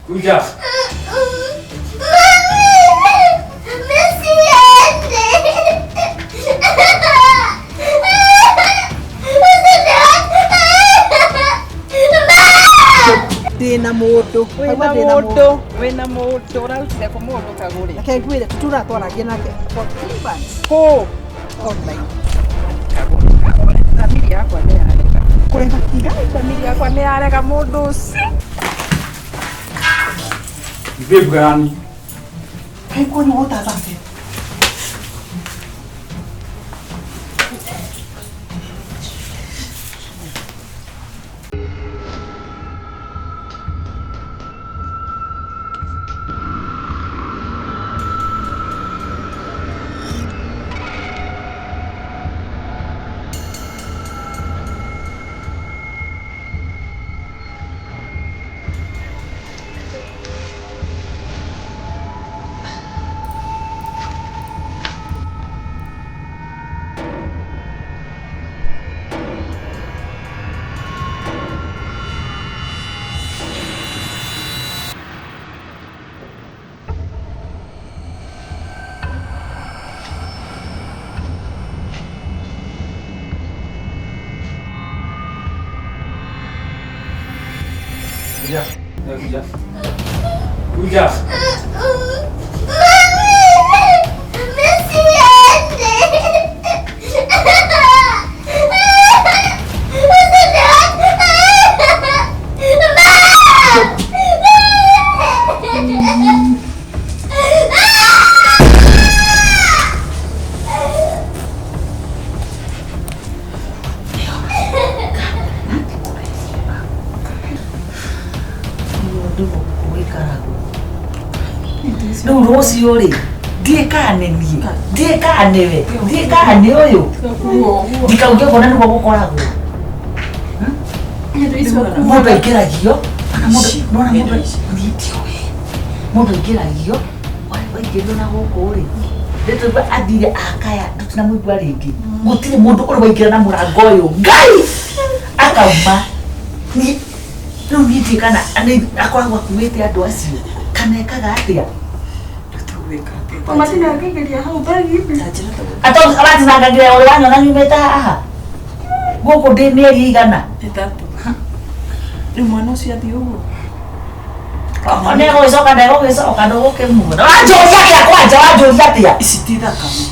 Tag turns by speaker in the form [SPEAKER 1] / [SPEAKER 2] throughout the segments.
[SPEAKER 1] Kuja.
[SPEAKER 2] Ndĩna mũndũ.
[SPEAKER 3] Wĩna
[SPEAKER 2] Ndĩna
[SPEAKER 3] mũndũ, wĩna mũndũ, ũrarutire kũ mũndũ kagũrĩ?
[SPEAKER 2] Reke ngwĩre tũratwaragia nake for 3 months
[SPEAKER 3] Kũ?
[SPEAKER 2] Online.
[SPEAKER 3] Kagũrĩ, kagũrĩ. Thamiri yakwa nĩ yarega.
[SPEAKER 2] Kũrega kĩ?
[SPEAKER 3] Thamiri yakwa nĩ yarega mũndũ ũcio.
[SPEAKER 1] Babe gani?
[SPEAKER 2] Kaĩ kwani wotathate?
[SPEAKER 1] Kuja. Kuja. Kuja.
[SPEAKER 4] Mũndũ gũkũ wĩkaragwo rĩu rũciũ rĩ ndiĩ kana nĩ niĩ, ndiĩ kana nĩwe, ndiĩ kana nĩ ũyũ, ndikauge ũguo na nĩguo gũkoragwo. Mũndũ aingĩragio ona mũndũ nona mũndũ niĩ ndiũĩ mũndũ aingĩragio waingĩrio na gũkũ rĩ rĩtũigua athire akaya tũtinamũigua rĩngĩ. Gũtirĩ mũndũ ũrĩ waingĩra na mũrango ũyũ Ngai akauma. Niĩ rĩu niĩ ndiũĩ kana akoragwo akuĩte andũ acio kana ekaga atĩa.
[SPEAKER 3] Matinangagĩria hau bagi-inĩ.
[SPEAKER 4] Matinangagĩria ũrĩ wanyona nyumĩte haha gũkũ ndĩ mĩeri igana.
[SPEAKER 3] Ĩtatũ. Rĩu mwana ũcio athiĩ ũguo.
[SPEAKER 4] Nĩegũgĩcoka ndegũgĩcoka ndũgũkĩmuona. Wanjũria atĩa kwanja, wanjũria atĩa?
[SPEAKER 3] Ici ti thakame.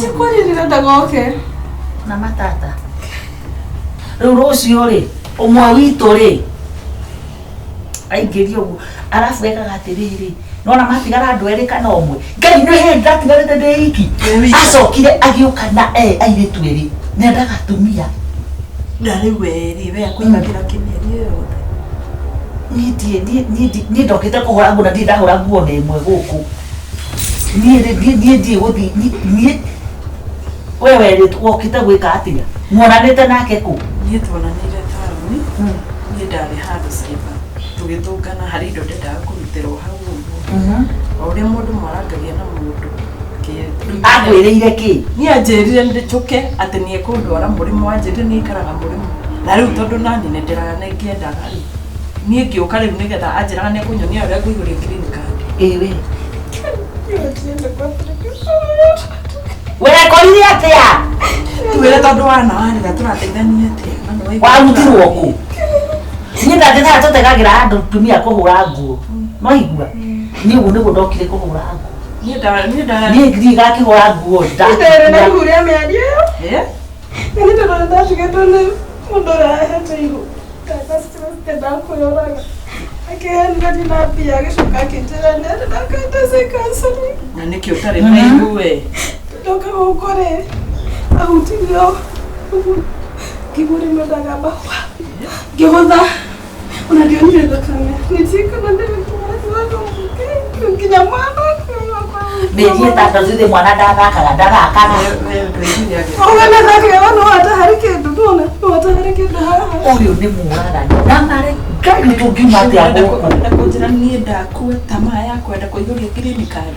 [SPEAKER 3] Cikwarĩrĩra ndagoke.
[SPEAKER 4] Na matata. Rĩu rũciũ rĩ, ũmwe witũ rĩ, aingĩrio ũguo, arabu ekaga atĩrĩrĩ, nona matigara andũ erĩ kana ũmwe, Ngai nĩ hĩndĩ ndatigarĩte ndĩ iki, acokire agĩũka na airĩtu erĩ, nĩendaga atumia.
[SPEAKER 3] Na rĩu we rĩ, we akũigagĩra kĩ mĩeri ĩyo yothe?
[SPEAKER 4] Niĩ ndiĩ, niĩ ndokĩte kũhũra nguo na ndirĩ ndahũra nguo na ĩmwe gũkũ. Niĩ rĩ, niĩ ndiĩ gũthiĩ, niĩ we werĩtwo wokĩte gwĩka atĩa? Muonanĩte nake kũ?
[SPEAKER 3] Niĩ tuonanĩire taũni, niĩ ndarĩ handũ cyber, tũgĩtũngana harĩ indo ndendaga kũrutĩrwo hau ũguo. O ũrĩa mũndũ mwarangagia na mũndũ.
[SPEAKER 4] Akwĩrĩire kĩ?
[SPEAKER 3] Niĩ anjĩrire njũke atĩ nĩ ekũndwara mũrĩmo, anjĩrire nĩ aikaraga mũrĩmo. Na rĩu tondũ naniĩ nĩ ngĩendaga rĩ, niĩ ngĩũka rĩu nĩgetha anjĩraga nĩ ekũnyonia ũrĩa ngũihũria green card.
[SPEAKER 4] Ĩĩ we. Wekorire atĩa?
[SPEAKER 3] Twĩre tondũ wana warĩra tũrateithania atĩa? Na nĩ waigua
[SPEAKER 4] Warutirwo kũ? Niĩ ndatĩ tũtegagĩra andũ tumia kũhũra nguo. Nĩwaigua? Niĩ ũguo nĩguo ndokire kũhũra nguo.
[SPEAKER 3] Niĩ nda niĩ nda
[SPEAKER 4] Niĩ nginya ngakĩhũra nguo
[SPEAKER 5] Ndĩrĩ na ihu rĩa mĩario ĩyo.
[SPEAKER 3] Eh?
[SPEAKER 5] Na nĩ tondũ nĩndatigĩtwo nĩ mũndũ ũrĩa ahete ihu. Ndana stress ndendaga kwĩyũraga. Akĩhenire ndina mbia agĩcoka akĩnjĩra nĩ ndakaite counseling.
[SPEAKER 3] Na nĩkĩ ũtarĩ na ihu we?
[SPEAKER 5] Ndoka gũkũ rĩ, ahutirio ũguo ngĩigua rĩmwe ndagamba ngĩgũtha ona ndionire thakame nĩ kana nginya mwana.
[SPEAKER 4] Mĩeri 6 thutha mwana ndathakaga ndathakaga.
[SPEAKER 3] We ndwĩrire agĩ.
[SPEAKER 5] Harĩ kĩndũ ndona harĩ kĩndũ haha.
[SPEAKER 4] Ũyũ nĩ mũragani na marĩ Ngai tũngiuma atĩa gũkũ?
[SPEAKER 3] Ũrenda kũnjĩra niĩ ndakua tamaa ya kwenda kũihũria green card.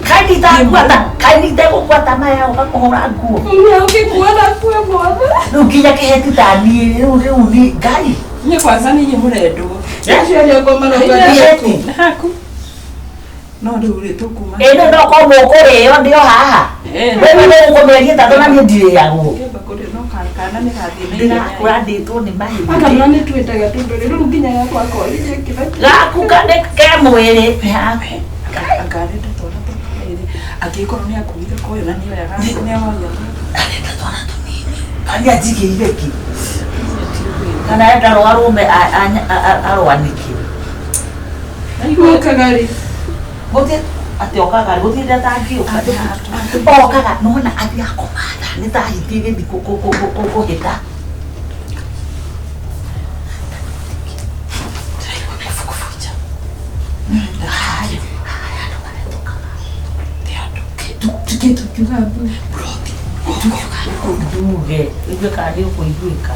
[SPEAKER 4] Kaĩ nditagũkua, kaĩ nditagũkua tamaa ya gũka kũhũra nguo?
[SPEAKER 5] Ũngĩkua ndakue mothe.
[SPEAKER 4] Rĩu nginya kĩheti ta niĩ rĩu rĩu nĩ Ngai.
[SPEAKER 3] Niĩ kwanza nĩ inyuĩ mũrendwo.
[SPEAKER 5] Aciari akwa marauga
[SPEAKER 4] Ĩti.
[SPEAKER 3] Nĩ haku no rĩu rĩ tũkuma
[SPEAKER 4] Ĩno no korwo mũkũrĩo ndĩ o haha. Wewe nĩ ũkũmĩaria tatũ na niĩ ndirĩagwo.
[SPEAKER 3] Kĩamba kũrĩ no kana nĩ gathiĩ na ihenya.
[SPEAKER 4] Ndĩrakũra ndĩtwo nĩ mahĩndĩ.
[SPEAKER 5] Akamwana nĩ twĩtaga tondũ rĩu nginya yakwa akorire kĩrĩa
[SPEAKER 4] Gaku ka nĩ ke mwĩrĩ. Nĩ haku.
[SPEAKER 3] Anga arenda twana tũrĩ angĩkorwo nĩ akuire koyo na nĩoyaga nĩoyaga
[SPEAKER 4] Arenda twana tũnini. Kana anjigĩire kĩ? Kana enda rũarũme arwanĩke.
[SPEAKER 5] Wokaga rĩ
[SPEAKER 4] Gũtirĩ atĩ okaga rĩ, gũtirĩ atangĩũka. Okaga nona athiaga kũmatha nĩ ta hiti ĩgĩthiĩ kũhĩta.
[SPEAKER 5] Tuke tukiuga mbu.
[SPEAKER 4] Nduge igue kana nĩ ũkũiguĩka.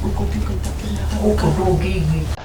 [SPEAKER 4] Gũkũ ndũngĩiguĩka.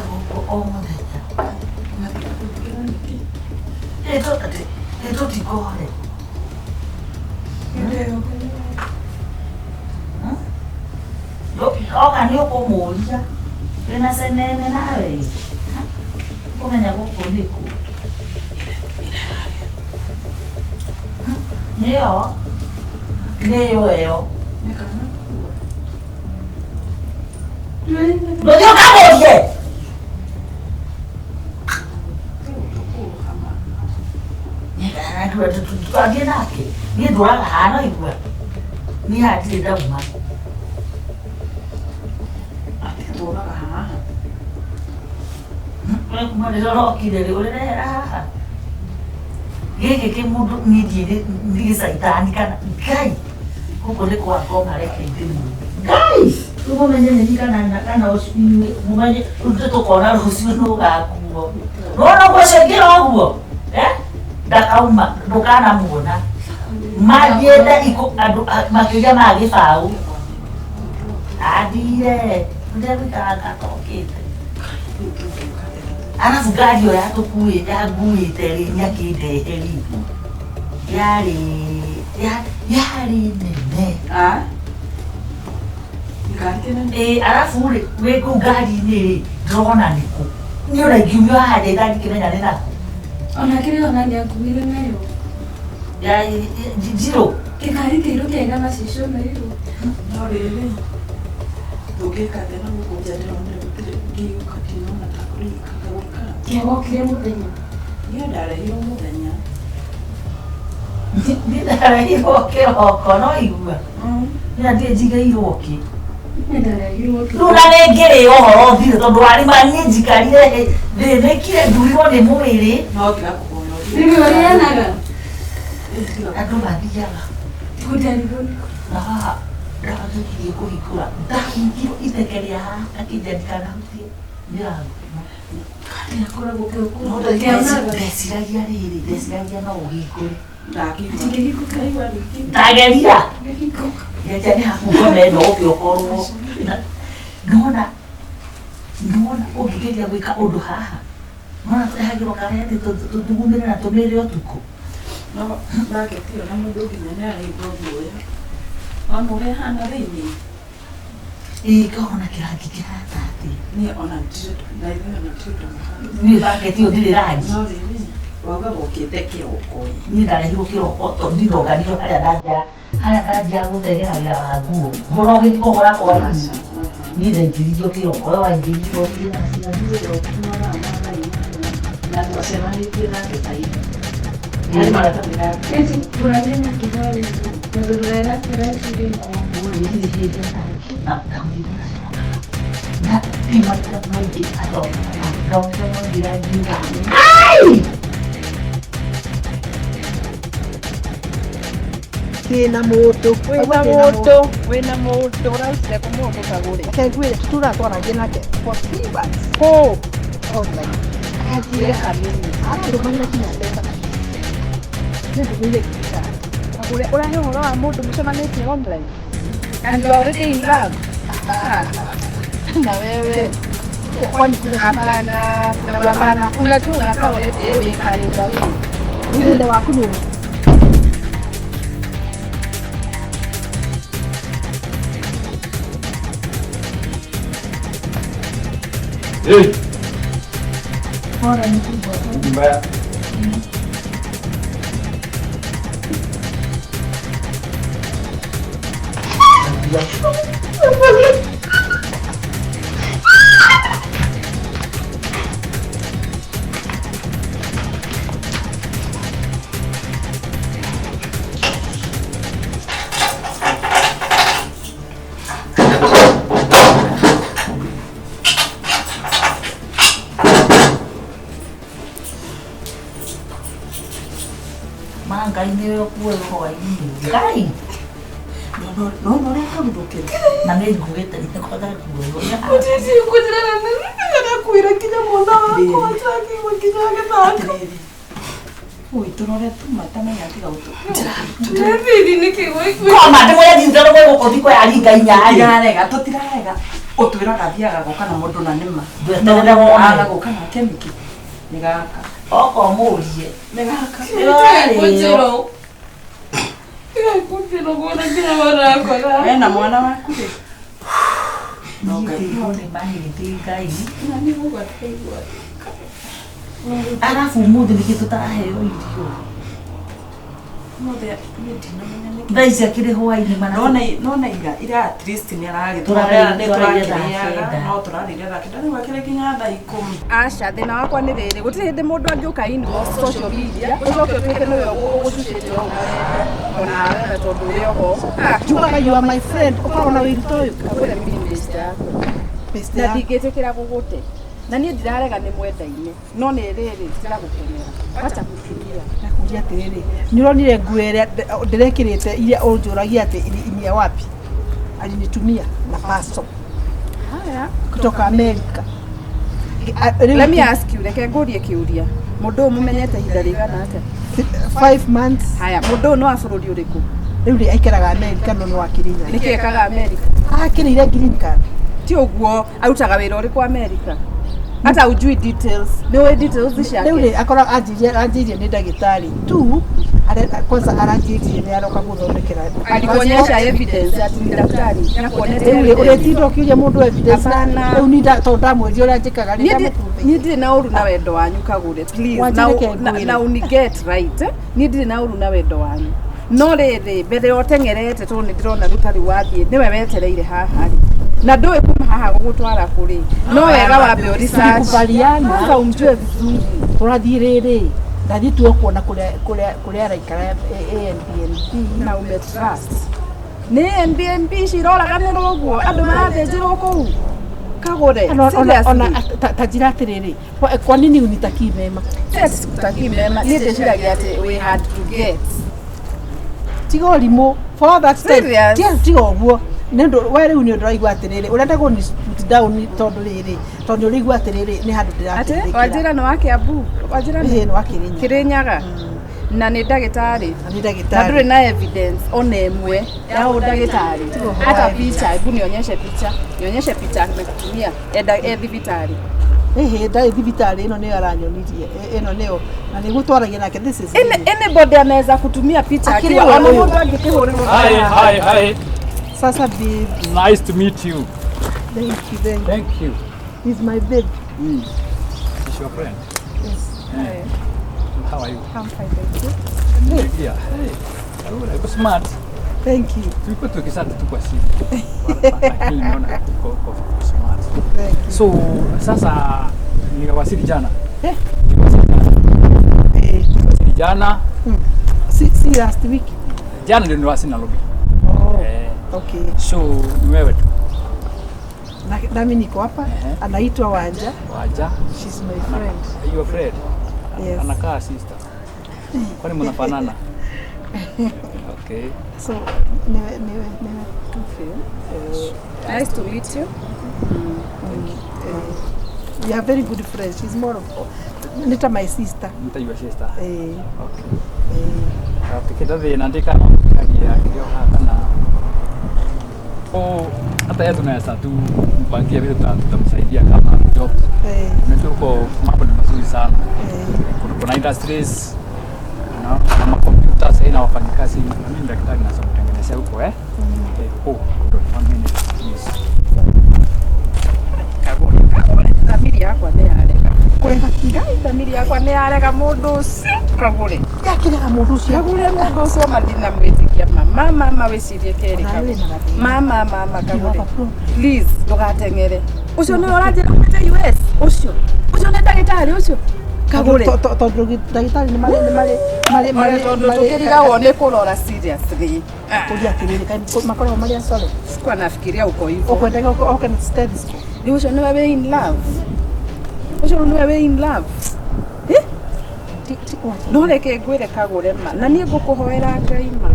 [SPEAKER 4] Gũkũ o mũthenya. Ĩ tũtikore. Oka nĩ ũkũmũria. Wĩna cenene nawe ĩ. Ũkũmenya gũkũ nĩkũ. Nĩyo. Nĩyo ĩyo. Ndũthiĩ ũkamũrie. Twathiĩ nake. Niĩ ndũraga haha no igua. Niĩ haha ndirĩ ndauma.
[SPEAKER 3] Atĩ tũraga haha
[SPEAKER 4] We kuma rĩrĩa ũrokire rĩ ũrĩrehera haha. Gĩkĩ kĩ mũndũ niĩ ndiĩ nĩ gĩcaitani kana Ngai. Gũkũ nĩ kwa ngoma reke ndĩmwĩre. Ngai! Rĩu mũmenye nĩ niĩ kana kana ũcio inyuĩ mũmenye rĩu tũkona rũciũ nũ ũgakuo. Nĩwona ũguo ũcio ũngĩra ũguo? Eh? Ndakauma ndũkanamuona. Mathiĩte ikũ andũ makĩria ma gĩbaũ. Athire. Ũrĩa gũikaraga atokĩte. Arabu ngari ĩyo yatũkuĩte yanguĩte rĩ nĩakĩndehe rĩ yarĩ yarĩ nene.
[SPEAKER 3] Ngari kĩnene
[SPEAKER 4] Ĩ arabu rĩ wĩ kũu ngari-inĩ rĩ ndĩrona nĩkũ. Niĩ ona ingiumio haha nja itangĩkĩmenya nĩ nakũ.
[SPEAKER 5] Ona kĩrĩa ona nĩ akuire nayo.
[SPEAKER 4] Ya njirũ.
[SPEAKER 5] Kĩngari kĩirũ kĩega macicio mairũ.
[SPEAKER 3] No rĩrĩ tũngĩka atĩa na gũkũ nja ndĩronire gũtirĩ ngĩũka ndinona ta kũrĩ gũikara.
[SPEAKER 5] Kĩagokire mũthenya.
[SPEAKER 3] Niĩ ndarehirwo mũthenya.
[SPEAKER 4] Niĩ ndarehirwo kĩroko no igua. Niĩ ndirĩ njigĩirwo kĩ.
[SPEAKER 5] Niĩ ndarehirwo
[SPEAKER 4] Rĩu na nĩ ngĩrĩ ũhoro ũthire tondũ warima niĩ njikarire thĩnĩkire ndurirwo nĩ mwĩrĩ.
[SPEAKER 3] No tiga kũhoya ũthiĩ.
[SPEAKER 5] Rĩu ũrĩanaga.
[SPEAKER 4] Andũ mathiaga.
[SPEAKER 5] Gũtarigwo.
[SPEAKER 4] Na haha ndagĩkirie kũhingũra ndahingirwo itheke rĩa haha akĩnja ndikanahutie mĩrango.
[SPEAKER 5] Akoragwo
[SPEAKER 4] No
[SPEAKER 5] kĩonaga.
[SPEAKER 4] ndeciragia rĩrĩ ndeciragia no ũhingũre.
[SPEAKER 5] Kĩhingũka.
[SPEAKER 4] Ndageria.
[SPEAKER 5] Kĩhingũka.
[SPEAKER 4] Ngeja nĩ haku ngoma ĩno ũke ũkorwo. Nona nona ũngĩgeria gwĩka ũndũ haha. Nona tũrehagĩrwo karĩa tũthugumĩre na tũmĩrĩre ũtukũ.
[SPEAKER 3] No ndaketi ĩyo na mũndũ nginya nĩ araigua guoya. Ona ũrĩa ĩhana thĩinĩ.
[SPEAKER 4] Ĩ ngahona kĩrangi kĩhana atĩa.
[SPEAKER 3] Niĩ ona ndirĩ na ithuĩ ona ndirĩ ndamũhana.
[SPEAKER 4] Niĩ baketi ĩyo ndirĩ rangi.
[SPEAKER 3] No rĩrĩ wauga gũkĩte kĩroko ĩ.
[SPEAKER 4] Niĩ ndarehirwo kĩroko tondũ niĩ ndonganirwo harĩa ndanjara Harĩa karanjia gũthegera wĩra wa nguo. Mũno ũgĩkũhũra kwa niĩ ndaingĩririo kĩroko, we waingĩririo
[SPEAKER 3] Na twacemanĩtie nake ta ira. Harĩ maratathi
[SPEAKER 2] Kwĩna mũndũ.
[SPEAKER 5] Wĩna mũndũ, wĩna mũndũ ũrarutire kũ mũndũ kagũre?
[SPEAKER 2] Reke ngwĩre tũratwaragia nake for 3 months.
[SPEAKER 5] Kũ?
[SPEAKER 2] Online.
[SPEAKER 5] Anjire hanini.
[SPEAKER 2] Ararũmanĩra nginya mbeca. Nĩndũmĩire ngiri 5.
[SPEAKER 5] Kagũre, ũrahe ũhoro wa mũndũ mũcemanĩtie online? And you are already in love? Ah. Na wewe.
[SPEAKER 2] Kwani kuna
[SPEAKER 5] Hapana, hapana. Kuna tu unakaa already wĩ kanitha.
[SPEAKER 2] Mũthenya waku nĩ ũrĩkũ?
[SPEAKER 1] Hey. Mbaya.
[SPEAKER 4] Ma Ngai nĩwe ũkuoe hwainĩ. Ngai
[SPEAKER 3] No no ũrĩa kaguthũkĩte.
[SPEAKER 4] Na nĩ nguĩte nĩkwaga nguo.
[SPEAKER 5] Ũtiti kũnjĩra na nĩkwĩra nginya mwana wakwa atakĩigua nginya agĩthaka.
[SPEAKER 3] Atĩrĩrĩ. Ui, tũrore tu matamenya tiga gũtũ.
[SPEAKER 5] Ndĩreciria nĩkĩ gũikũ.
[SPEAKER 4] Koma ndĩmwĩre ndinda rũgwe gũkũ thikũ ya ringa inya rĩ.
[SPEAKER 3] Tũtirarega, tũtirarega. Ũtwĩraga athiaga gũka na mũndũ na nĩma.
[SPEAKER 4] Ndweterere wone.
[SPEAKER 3] Aga gũka nake nĩkĩ? Nĩ gaka.
[SPEAKER 4] Oka ũmũrie.
[SPEAKER 3] Nĩ gaka.
[SPEAKER 5] Kũnjĩra. Kũnjĩra kuona nginya mwana wakwa.
[SPEAKER 3] We na mwana waku rĩ. No Ngai.
[SPEAKER 4] Niĩ nĩ mahĩndĩ Ngai.
[SPEAKER 5] Na nĩ gũgataigua.
[SPEAKER 4] Arabu ũmũthĩ nĩkĩ tũtaraheo irio?
[SPEAKER 3] Ũmũthĩ niĩ ndinamenya nĩkĩ.
[SPEAKER 4] Thaa ici akĩrĩ hwainĩ mana.
[SPEAKER 3] Nona ira ira at least nĩ
[SPEAKER 4] Tũrarĩire
[SPEAKER 3] aragĩtũrarĩire
[SPEAKER 4] thaa
[SPEAKER 3] tũrakĩrĩaga
[SPEAKER 4] kenda.
[SPEAKER 3] no tũrarĩire thaa 9 rĩu akĩrĩ nginya thaa 10.
[SPEAKER 5] Aca, thĩna wakwa nĩ rĩrĩ, gũtirĩ hĩndĩ mũndũ angĩũka inbox social media, ũcoke ũtuĩke nĩwe ũgũcucĩte o ũrenda, ona wewe tondũ ũrĩ oho. Ah,
[SPEAKER 2] Njugaga you are my friend. Ũkoragwo na wĩiru ta ũyũ.
[SPEAKER 5] Kagũre mimi nĩ best yakwa.
[SPEAKER 2] Best
[SPEAKER 5] Na
[SPEAKER 2] yaku.
[SPEAKER 5] ndingĩtĩkĩra gũgũte. Na niĩ ndirarega nĩ mwendaine, no nĩ rĩrĩ ndiragũkenera. Wacha gũkiria.
[SPEAKER 2] Nakũria atĩrĩrĩ, nĩ ũronire nguo ĩrĩa ndĩrekĩrĩte iria ũnjũragia atĩ ni ya wapi? Alinitumia na parcel
[SPEAKER 5] Haya.
[SPEAKER 2] kutoka America.
[SPEAKER 5] Let me ask you, reke ngũrie kĩũria. Mũndũ ũyũ mũmenyete ihinda rĩigana atĩa?
[SPEAKER 2] 5 months.
[SPEAKER 5] Haya, mũndũ ũyũ nĩ wa bũrũri ũrĩkũ?
[SPEAKER 2] Rĩu rĩ aikaraga America no nĩ wa Kĩrĩnyaga.
[SPEAKER 5] Nĩkĩ ekaga America?
[SPEAKER 2] Akĩrĩire green card.
[SPEAKER 5] Ti ũguo, arutaga wĩra ũrĩkũ America? Hata ujui details. Nĩ ũĩ details ciake?
[SPEAKER 2] Rĩu rĩ akorwo anjirie nĩ ndagĩtarĩ tu kwanza aranjirie nĩ aroka gũthondekera.
[SPEAKER 5] Alikuonyesha evidence ati ni daktari. Nakuonete
[SPEAKER 2] Rĩu rĩ
[SPEAKER 5] evidence.
[SPEAKER 2] ũrĩtinda ũkĩũria mũndũ evidence.
[SPEAKER 5] Hapana.
[SPEAKER 2] Rĩu ni tondũ ndamwĩrire ũrĩa njĩkaga rĩ
[SPEAKER 5] Niĩ
[SPEAKER 2] ndamũprove.
[SPEAKER 5] niĩ ndirĩ na ũru na wendo wanyu Kagũre, please.
[SPEAKER 2] Wanjĩre
[SPEAKER 5] Na
[SPEAKER 2] reke
[SPEAKER 5] na,
[SPEAKER 2] ngwĩre.
[SPEAKER 5] na uni get right. Eh? Niĩ ndirĩ na ũru na wendo wanyu. No rĩrĩ mbere ya ũteng'erete tondũ nĩ ndĩrona rĩu tarĩu wathiĩ nĩwe wetereire haha rĩ. Na ndũĩ kuma haha gũgũtwara kũrĩ. No wega wambe ũ research.
[SPEAKER 2] Tulikubaliana.
[SPEAKER 5] Kwanza umjue vizuri.
[SPEAKER 2] Tũrathiĩ rĩrĩ ndathiĩ tuo kuona kũrĩa araikara Airbnb.
[SPEAKER 5] Na ume trust. Nĩ Airbnb ciroraganĩrwo ũguo andũ marathĩnjĩrwo kũu. Kagũre.
[SPEAKER 2] Ona
[SPEAKER 5] Seriously.
[SPEAKER 2] ta njĩra atĩrĩrĩ, kwa nini unitakii mema?
[SPEAKER 5] Yes, sikutaki mema. Niĩ ndĩciragia atĩ we had to get.
[SPEAKER 2] Tiga ũrimũ for all that time.
[SPEAKER 5] Serious?
[SPEAKER 2] Tiga ũguo nĩ ũndũ we rĩu nĩ ũndũ ũraigua atĩrĩrĩ ũrenda kũ put down tondũ rĩrĩ tondũ nĩ ũraigua atĩrĩrĩ nĩ handũ
[SPEAKER 5] Atĩ
[SPEAKER 2] ndĩrateithĩkĩra.
[SPEAKER 5] Wanjĩra nĩ wa Kiambu. Wanjĩra nĩ
[SPEAKER 2] Ĩĩ, nĩ wa Kĩrĩnyaga.
[SPEAKER 5] Kĩrĩnyaga. Na nĩ ndagĩtarĩ.
[SPEAKER 2] Na nĩ
[SPEAKER 5] Na
[SPEAKER 2] ndagĩtarĩ.
[SPEAKER 5] ndũrĩ na evidence ona ĩmwe ya ũndagĩtarĩ. Hata picha, hebu nionyeshe picha. Nionyeshe picha nimekutumia enda e thibitarĩ.
[SPEAKER 2] Ĩhĩ ndarĩ thibitarĩ ĩno nĩyo aranyonirie ĩno nĩyo na nĩguo twaragia nake this is
[SPEAKER 5] Anybody anaweza kutumia picha
[SPEAKER 2] Akĩrĩ
[SPEAKER 5] akiwa
[SPEAKER 2] we
[SPEAKER 5] ona
[SPEAKER 2] ũyũ.
[SPEAKER 5] mũndũ angĩkĩhũrĩrwo
[SPEAKER 1] Hi, hi, hi.
[SPEAKER 2] Sasa babe.
[SPEAKER 1] Nice to meet you.
[SPEAKER 2] Thank you, thank you.
[SPEAKER 1] Thank you.
[SPEAKER 2] He's my babe.
[SPEAKER 1] He's your friend.
[SPEAKER 2] Yes.
[SPEAKER 1] Yeah. How are you?
[SPEAKER 5] I'm fine, thank you.
[SPEAKER 1] Yeah. Hey, you're smart.
[SPEAKER 2] Thank you.
[SPEAKER 1] Tulikuwa tukisati tu kwa simu. Lakini nimeona uko smart.
[SPEAKER 2] Thank you.
[SPEAKER 1] So sasa nikawasili jana.
[SPEAKER 2] Eh?
[SPEAKER 1] Nikawasili jana.
[SPEAKER 2] Eh,
[SPEAKER 1] Nikawasili jana.
[SPEAKER 2] si last week.
[SPEAKER 1] Jana ndio niliwasili Nairobi.
[SPEAKER 2] Oh,
[SPEAKER 1] Eh,
[SPEAKER 2] okay.
[SPEAKER 1] so ni wewe tu.
[SPEAKER 2] Nami niko hapa.
[SPEAKER 1] Ehe.
[SPEAKER 2] Anaitwa Wanja.
[SPEAKER 1] Waja.
[SPEAKER 2] She's my friend.
[SPEAKER 1] Your friend.
[SPEAKER 2] Yes.
[SPEAKER 1] Anakaa sister. Kwani mnafanana? Okay.
[SPEAKER 2] So niwe.
[SPEAKER 5] Nice to meet you.
[SPEAKER 2] We are very good friends. She's more of nita my sister.
[SPEAKER 1] Nita your sister.
[SPEAKER 2] Eh,
[SPEAKER 1] Okay.
[SPEAKER 2] eh.
[SPEAKER 1] Tukita thina ndikanagia kĩo haha kana oh, hata yeye tunaweza tu mpangia vile tutamsaidia kama job.
[SPEAKER 2] Eh,
[SPEAKER 1] Unajua huko mambo ni mazuri sana.
[SPEAKER 2] eh.
[SPEAKER 1] Kuna industries na kuna makompyuta sasa na wafanyikazi na mimi daktari naweza kutengenezea huko eh. Eh, oh, hold on one minute please.
[SPEAKER 5] Kagure thamiri yakwa nĩ yarega.
[SPEAKER 2] Kũrega
[SPEAKER 5] Ngai thamiri yakwa nĩ yarega mũndũ ũcio kagure.
[SPEAKER 2] yakĩrega mũndũ ũcio.
[SPEAKER 5] Kagure mũndũ ũcio ma ndinamwĩtĩkia ma mama ma wĩcirie kerĩ
[SPEAKER 2] Nawe
[SPEAKER 5] kagure.
[SPEAKER 2] wĩna gathĩna.
[SPEAKER 5] Mama mama kagure.
[SPEAKER 2] You have a problem.
[SPEAKER 5] Please ndũgateng'ere. Ũcio nĩwe ũranjĩra umĩte US. Ũcio. Ũcio nĩ ndagĩtarĩ ũcio. Kagure.
[SPEAKER 2] Tondũ ndagĩtarĩ nĩ marĩ nĩ marĩ marĩ marĩ
[SPEAKER 5] Tondũ tũkĩrigagwo nĩ kũrora seriously.
[SPEAKER 2] kũria atĩrĩrĩ kaĩ makoragwo marĩ acore.
[SPEAKER 5] Sikuwa nafikiria uko hivyo.
[SPEAKER 2] Ũkwendaga oke na stethoscope.
[SPEAKER 5] Rĩu ũcio nĩwe wĩ in love. Ũcio rĩu nĩwe wĩ in love. Eh?
[SPEAKER 2] Ti wacha.
[SPEAKER 5] No reke ngwĩre kagũre ma. Na niĩ ngũkũhoera Ngai ma.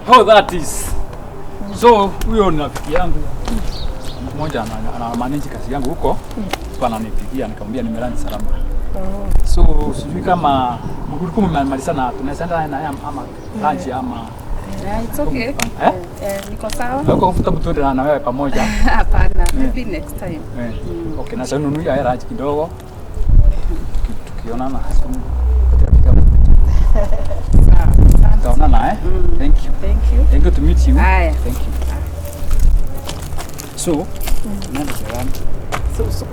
[SPEAKER 1] Oh, that is. So huyo ni rafiki yangu mmoja ana manage kazi yangu huko. So ananipigia nikamwambia nimelani salama. So sijui kama mlikuwa mmemalizana tunaweza enda naye ama lunch ama
[SPEAKER 5] Yeah, it's okay.
[SPEAKER 1] Eh?
[SPEAKER 5] Eh, niko sawa.
[SPEAKER 1] huko kufuta mtu na wewe pamoja.
[SPEAKER 5] Hapana, maybe next time.
[SPEAKER 1] Eh. Okay, na sasa nunuia hela lunch kidogo. Tukionana
[SPEAKER 5] Sawa. Asante.
[SPEAKER 1] tutaonana eh. Thank you.
[SPEAKER 5] Thank you.
[SPEAKER 1] Thank you to meet you.
[SPEAKER 5] Haya.
[SPEAKER 1] Thank you. So, nani jirani?
[SPEAKER 2] So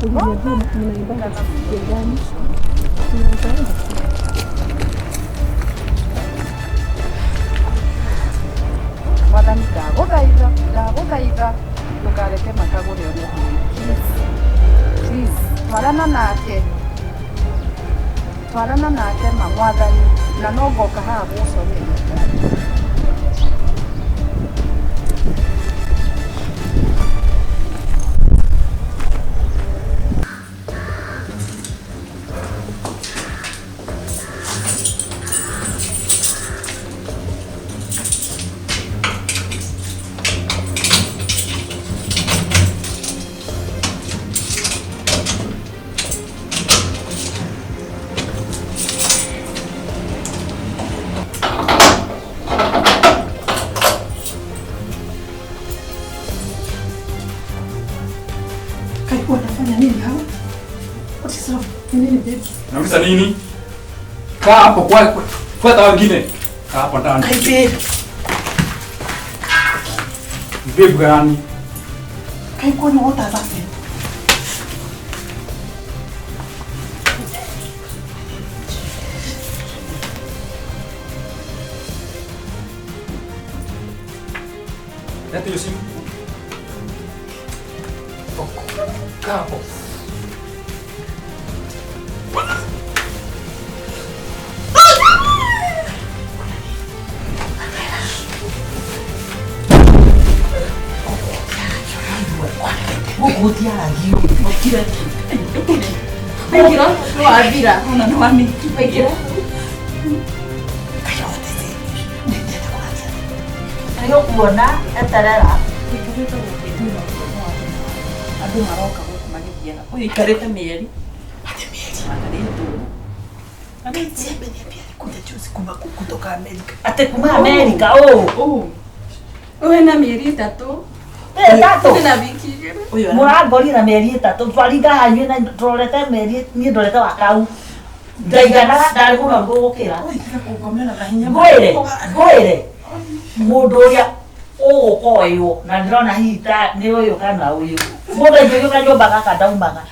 [SPEAKER 2] uliniambia mnaimbaga gani? Tunaweza enda?
[SPEAKER 5] Mwathani ndagũthaitha, ndagũthaitha ndũkareke makagũre one thĩna. Please. Please, twarana nake. Twarana nake ma mwathani na no ngoka haha gũgũcokeria ngatho.
[SPEAKER 2] Kai wanafanya nini hawa? What is wrong? Ni nini baby?
[SPEAKER 1] Nauliza nini? Kaa hapo kwa fuata wengine. Kaa hapo ndani.
[SPEAKER 2] Kai babe.
[SPEAKER 1] Babe gani?
[SPEAKER 2] Kai kwani what has happened?
[SPEAKER 1] Leta hiyo simu. Kaa hapo.
[SPEAKER 4] Gũkũ gũtiaragio.
[SPEAKER 3] Waingĩra nĩwathira ona nĩwami waingĩra
[SPEAKER 2] Kai what is it? Nĩndĩrenda kũraria.
[SPEAKER 4] Nĩũkuona eterera.
[SPEAKER 3] Ũikarĩte gũkũ andũ maroka gũkũ magĩthiaga ũyũ aikarĩte mĩeri
[SPEAKER 2] Ate mieri.
[SPEAKER 3] makarĩtwo
[SPEAKER 2] Kai ameniambia alikuja juzi kuma kutoka Amerika.
[SPEAKER 4] Atĩ kuma Amerika ũ.
[SPEAKER 3] ũũ
[SPEAKER 5] Ũyũ na mĩeri ĩtatũ.
[SPEAKER 4] Ĩtatũ.
[SPEAKER 5] Na wiki igĩrĩ.
[SPEAKER 3] ũyũ
[SPEAKER 4] Mũrangorire na mĩeri ĩtatũ twaringa hanyu na tũrorete mĩeri niĩ ndorete wa kau. Ndaiganaga ndarĩ mũnoru gũgũkĩra.
[SPEAKER 3] ũyũ tiga kũngomera na hinya
[SPEAKER 4] Ngwĩre, ngwĩre mũndũ ũrĩa ũgũkoywo na ndĩrona hihi ta nĩ ũyũ kana ũyũ. Mũndũ aingĩrio kanyũmba gaka ndaumaga.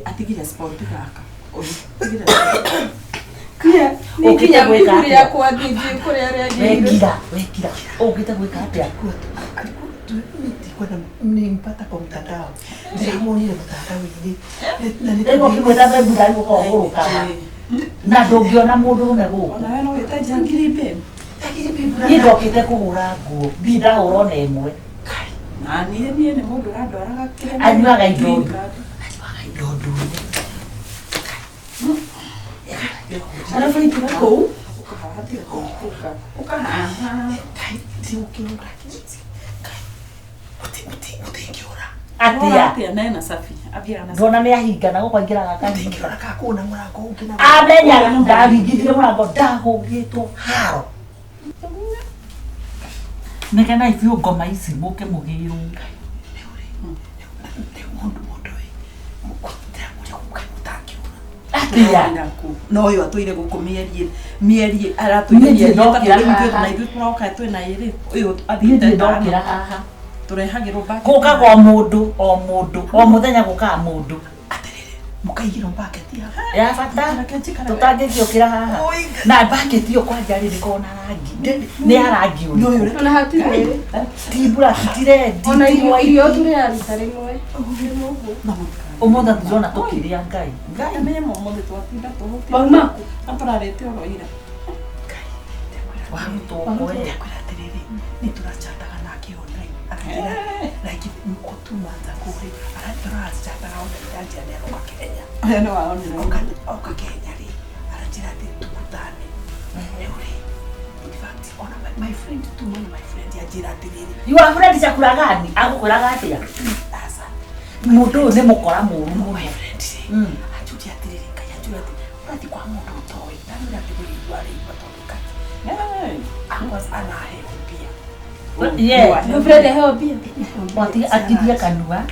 [SPEAKER 3] Atigire sport gaka ũyũ atigire sport.
[SPEAKER 5] Nĩ nginya
[SPEAKER 4] Ũkĩte gwĩka
[SPEAKER 5] ihu
[SPEAKER 4] atĩa?
[SPEAKER 5] rĩakwa ndinjũĩ kũrĩa rĩagĩrĩire.
[SPEAKER 4] Wekira, wekira. Ũkĩte gwĩka atĩa?
[SPEAKER 2] Ndikwenda nilimpata kwa mtandao, ndĩramuonire mtandao-inĩ na nĩ
[SPEAKER 4] Rĩu ũkĩmwĩta babe ndarĩ gũka ũgũrũkaga. Na ndũngĩona mũndũrũme gũkũ.
[SPEAKER 3] Ona we no wĩte njangiri babe.
[SPEAKER 4] Niĩ ndokĩte kũgũra nguo, ndirĩ ndagũra ona ĩmwe.
[SPEAKER 3] Na niĩ niĩ nĩ mũndũ ũrandwaraga kĩrĩa.
[SPEAKER 4] Anyuaga indo
[SPEAKER 3] Green
[SPEAKER 4] ndune.
[SPEAKER 3] card.
[SPEAKER 4] Anyuaga indo ndune.
[SPEAKER 3] Arabu aingĩra kũu ũkahaha tiga kũhingũka. Ũkahaha.
[SPEAKER 2] ndigũkĩũra gũtingĩũra
[SPEAKER 4] Atĩa?
[SPEAKER 3] Atĩa na ena safi. Athiaga na safi.
[SPEAKER 4] Ndona nĩ ahingana gũkũ aingĩraga akahinga.
[SPEAKER 2] gũtingĩũra kakũna mũrango ũngĩ na
[SPEAKER 4] Amenyaga ndaringithirie mũrango ndahũngĩtwo haro. Negenai biũ ngoma ici mũke mũgĩrwo.
[SPEAKER 2] rĩu mũndũ mũndũ ĩ ndĩramũria gũkaĩ mũtangĩũra
[SPEAKER 4] Atĩa?
[SPEAKER 3] No ũyũ atũire gũkũ mĩeri mĩeri aratũire
[SPEAKER 4] Niĩ
[SPEAKER 3] mĩeri
[SPEAKER 4] ndirĩ
[SPEAKER 3] ĩtatũ
[SPEAKER 4] ndokĩra
[SPEAKER 3] rĩu ithuĩ
[SPEAKER 4] haha.
[SPEAKER 3] na ithuĩ tũroka twĩna ĩrĩ ũyũ
[SPEAKER 4] Niĩ
[SPEAKER 3] athiĩte
[SPEAKER 4] ndirĩ
[SPEAKER 3] ĩtano
[SPEAKER 4] ndokĩra haha.
[SPEAKER 3] tũrehagĩrwo bucket.
[SPEAKER 4] Gũkaga o mũndũ o mũndũ o mũthenya gũkaga mũndũ.
[SPEAKER 2] Atĩrĩrĩ, mũkaigĩrwo mbaketi haha.
[SPEAKER 4] Ya bata
[SPEAKER 3] Reke njikare.
[SPEAKER 4] tũtangĩkĩũkĩra haha. Na mbaketi ĩyo kwanja rĩ ndĩkoragwo na rangi. Nĩ ya rangi ũrĩkũ?
[SPEAKER 5] Ona hatirĩ.
[SPEAKER 4] Ti black, ti red,
[SPEAKER 5] Ona
[SPEAKER 4] ti
[SPEAKER 5] irio
[SPEAKER 4] white.
[SPEAKER 5] irio tũrĩaga rita rĩmwe. Ũguo.
[SPEAKER 4] Ũmũthĩ tũrona tũkĩrĩa Ngai. Ngai.
[SPEAKER 3] Amenye mũmũthĩ twatinda tũhũtĩte.
[SPEAKER 5] Mauma kũ?
[SPEAKER 3] Na tũrarĩte oro ira.
[SPEAKER 4] Warutwo we.
[SPEAKER 2] Ndakwĩra atĩrĩrĩ, nĩ tũrachataga nake online akanjĩra like gũtuma kũrĩ tũrachataga online anjĩra nĩ aroka Kenya.
[SPEAKER 3] Ũyũ nĩ waonire.
[SPEAKER 2] Oka Kenya rĩ, aranjĩra atĩ tukutane. Rĩu rĩ, in fact, ona my friend tu one of my friend anjĩra atĩrĩrĩ,
[SPEAKER 4] You are friend chakula gani? Agũkwĩraga atĩa?
[SPEAKER 2] aca
[SPEAKER 4] Mũndũ ũyũ nĩ mũkora mũru mũno.
[SPEAKER 2] my friend rĩ, anjũria atĩrĩrĩ, Ngai anjũria atĩ ũrathiĩ kwa mũndũ ũtoĩ, ndamwĩra atĩ ũrĩigua arĩigua tondũ Ngai akwa anaheo mbia.
[SPEAKER 4] Yeah.
[SPEAKER 5] Your friend aheo mbia.
[SPEAKER 4] Atigie kanua.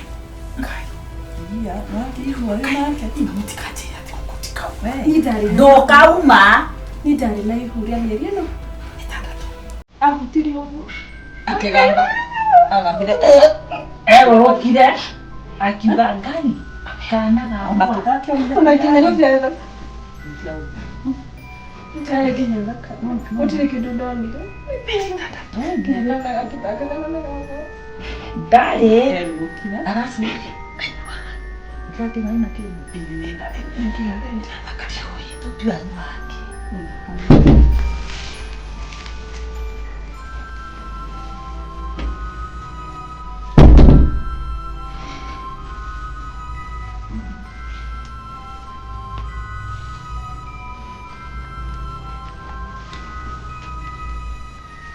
[SPEAKER 2] Mũtikanjĩre atĩ gũkũ ti kau.
[SPEAKER 5] Niĩ ndarĩ na-
[SPEAKER 4] Ndũkauma.
[SPEAKER 5] niĩ ndarĩ na ihu rĩa mĩeri ĩno.
[SPEAKER 2] Ĩtandatũ.
[SPEAKER 5] Ahutirie ũguo.
[SPEAKER 3] Akĩgamba. Agambire.
[SPEAKER 4] Egũrũkire akiuga Ngai kana gakwa.
[SPEAKER 5] Ona nginya gũciarĩra. Ndarĩ nginya thakame. Gũtirĩ kĩndũ ndonire. Ndonaga kĩtangata gakwa.
[SPEAKER 4] Ndarĩ.
[SPEAKER 3] Erũkire.
[SPEAKER 4] Arabu Ndĩratĩ maĩ na kĩndũ. Tũtiũĩ wake.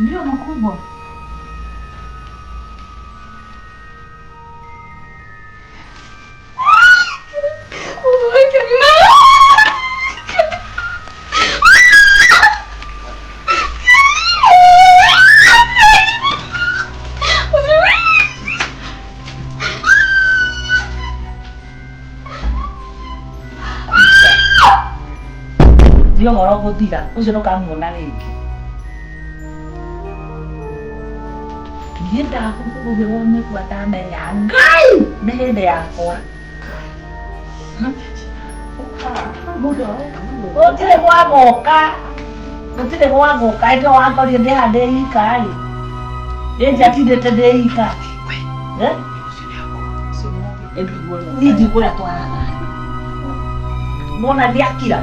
[SPEAKER 4] Ndio makubwa. Ndio ũhoro gũthira ũcio ndũkamuona rĩngĩ. Niĩ ndahũthĩrwo nĩguo ndamenya Ngai nĩ hĩndĩ yakwa. Gũtirĩ gwagoka gũtirĩ gwagoka ĩndĩ wakorire ndĩ haha ndĩ ika rĩ ĩ ndiatindĩte ndĩ ika. Eh? Niĩ ndikũrĩa twaraga mona ndiakira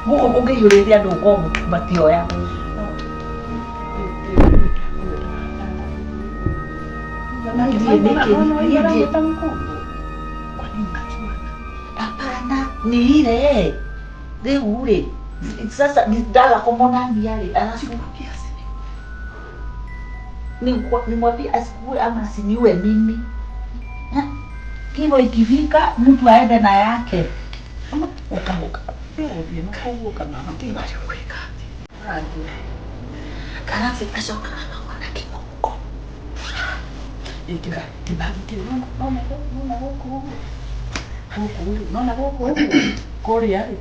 [SPEAKER 4] gũkũ kũngĩiyũrĩte andũ ũkorwo matioya. Niĩ nĩkĩ niĩ Hapana, ni ile rĩu rĩ sasa ndaga kũmonania rĩ alafu nimwambie asikue ama asiniue mimi. Ha? Kifo ikifika mtu aende na yake. Alafu acoka agakora na kĩng'ũngũ.
[SPEAKER 3] Nona gũkũ kũrĩa rĩ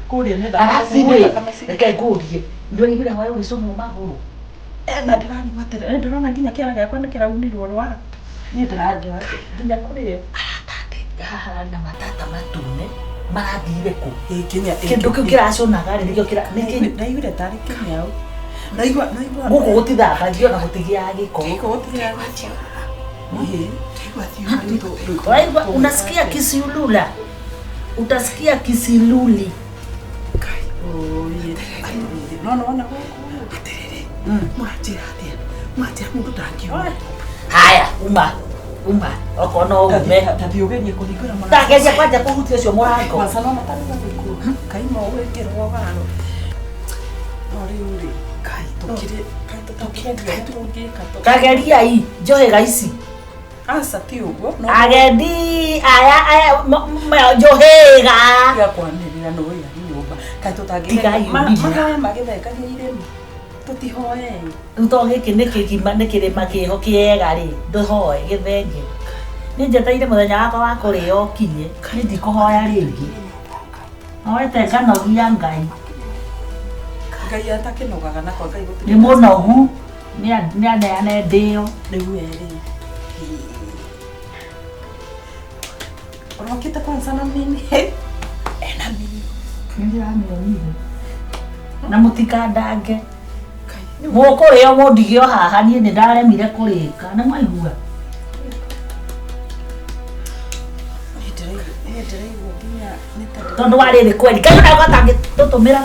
[SPEAKER 3] kũrĩa nĩ
[SPEAKER 4] Alafu rĩ reke ngũrie ndũraiguire hwaĩ ũgĩcũnwo magũrũ.
[SPEAKER 3] Na ndĩrarigwo atĩrĩ ndĩrona nginya kĩara gĩakwa nĩ kĩraunirwo rwara niĩ ndĩranjĩra nginya kũrĩa
[SPEAKER 2] Arata atĩ
[SPEAKER 4] Haha hararĩ na matata matune marathire kũ?
[SPEAKER 2] Ĩ, Kenya
[SPEAKER 4] Kĩndũ kĩu kĩraconaga rĩ nĩkĩo kĩra nĩkĩ
[SPEAKER 3] Ndaiguire tarĩ kĩnyau. Ndaigua ndaigua.
[SPEAKER 4] gũkũ gũtithambagio na gũtigĩaga gĩko.
[SPEAKER 3] Gĩko gũtigĩaga gĩko. Ĩ.
[SPEAKER 4] Waigua unasikia kisiulula. Utasikia kisiluli.
[SPEAKER 3] Oye. No no na gũkũ.
[SPEAKER 2] Atĩrĩrĩ, mũranjĩra atĩa? Mũranjĩra mũndũ ndangiuma.
[SPEAKER 4] Haya, uma. Uma. Okorwo no ume.
[SPEAKER 3] Tathiĩ ũgerie kũhingũra mũrango.
[SPEAKER 4] Ndageria kwanja kũhutia ũcio mũrango.
[SPEAKER 3] Kwanza no matarĩ gũkuo. Kaima ũgwĩkĩrwo garo. No rĩu rĩ.
[SPEAKER 2] Kai, tũkire
[SPEAKER 3] Kaĩ tũtakĩria tũngĩka tũ.
[SPEAKER 4] Kageriai njohĩga ici.
[SPEAKER 3] Aca ti ũguo. No
[SPEAKER 4] Agendi aya aya njohĩga.
[SPEAKER 3] tiga kwanĩrĩra nĩ wĩra nyũmba. Kaĩ
[SPEAKER 4] Tigai
[SPEAKER 3] tũtangĩgeria.
[SPEAKER 4] ũrimũ.
[SPEAKER 3] Mahoya magĩthekagia irĩma. Tũtihoe.
[SPEAKER 4] Rĩu to gĩkĩ nĩ kĩgima nĩ kĩrĩma kĩho kĩega rĩ ndũhoe gĩthenge. Nĩ njetereire mũthenya wakwa wa kũrĩo ũkinye niĩ ndikũhoya rĩngĩ. Hoete nganogia Ngai.
[SPEAKER 3] Ngai atakĩnogaga na kwa Ngai gũtirĩ.
[SPEAKER 4] Nĩ mũnogu nĩ aneane ndĩo.
[SPEAKER 3] Rĩu we rĩ. Ũrokĩte kwanza na mini. Ena mini.
[SPEAKER 4] Nĩ ndĩramĩonire. Na mũtikandange. Mũkũrĩo mũndige o haha niĩ nĩ ndaremire kũrĩka. Nĩ mwaigua?
[SPEAKER 3] Niĩ ndĩraigua nginya nĩ ta
[SPEAKER 4] Tondũ wa rĩrĩ kweri. Ngai ona gatangĩtũtũmĩra.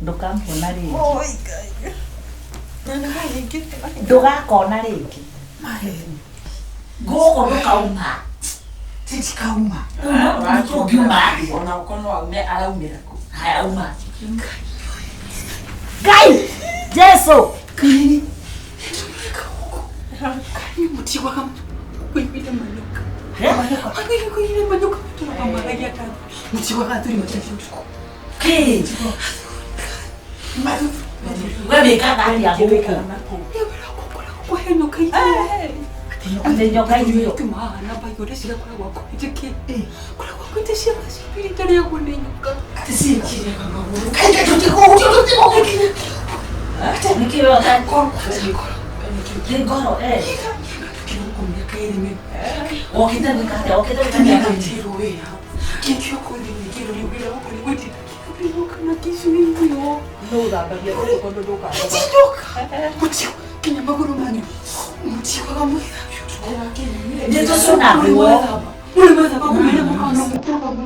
[SPEAKER 4] Ndũkamona rĩngĩ.
[SPEAKER 3] Oi Ngai. Na nĩwahingĩte.
[SPEAKER 4] Ndũgakona rĩngĩ.
[SPEAKER 2] Maheni.
[SPEAKER 4] Gũkũ ndũkauma.
[SPEAKER 2] Titikauma.
[SPEAKER 4] Ũngiuma atĩa?
[SPEAKER 3] Ona okorwo no aume araumĩra kũ.
[SPEAKER 4] Haya uma. Ngai! Jesu!
[SPEAKER 2] Kai, mũtiguaga kũiguire manyoka.
[SPEAKER 4] Eh?
[SPEAKER 2] Kũiguire manyoka tũrakamaragia ta. Mũtiguaga athuri matarĩ ũtukũ.
[SPEAKER 4] Kĩ? We wĩkaga atĩa gũkũ?
[SPEAKER 2] Kũhe nyoka irio.
[SPEAKER 4] Atĩ nyoka irio.
[SPEAKER 2] Mahana mbaigũre cigakoragwo akuhĩte kĩ? Koragwo akuhĩte ciana cibiri itarĩagwo nĩ nyoka.
[SPEAKER 4] Nĩkĩ we ũta- Nĩ ngoro, eh.
[SPEAKER 2] Kĩroko mĩaka ĩrĩ mĩru.
[SPEAKER 4] Wokĩte gwĩka atĩa? Wokĩte gwĩka atĩa?
[SPEAKER 2] Nĩndirwo wĩra. Kĩkĩo kũthi nĩngĩrwo nĩ wĩra wakwa nĩ gwĩtĩra kĩroko na kĩcuirio.
[SPEAKER 3] No ũthambagia gũkũ tondũ ndũkaroga.
[SPEAKER 2] Tinyoka. Mũtio kinya magũrũ manyu. Mũtiguaga mũgĩthambio ũtukũ.
[SPEAKER 4] Nĩ tũcũnagwo.
[SPEAKER 2] Mũrĩ mwethamba kũmenya mũkona mũkũrũgama.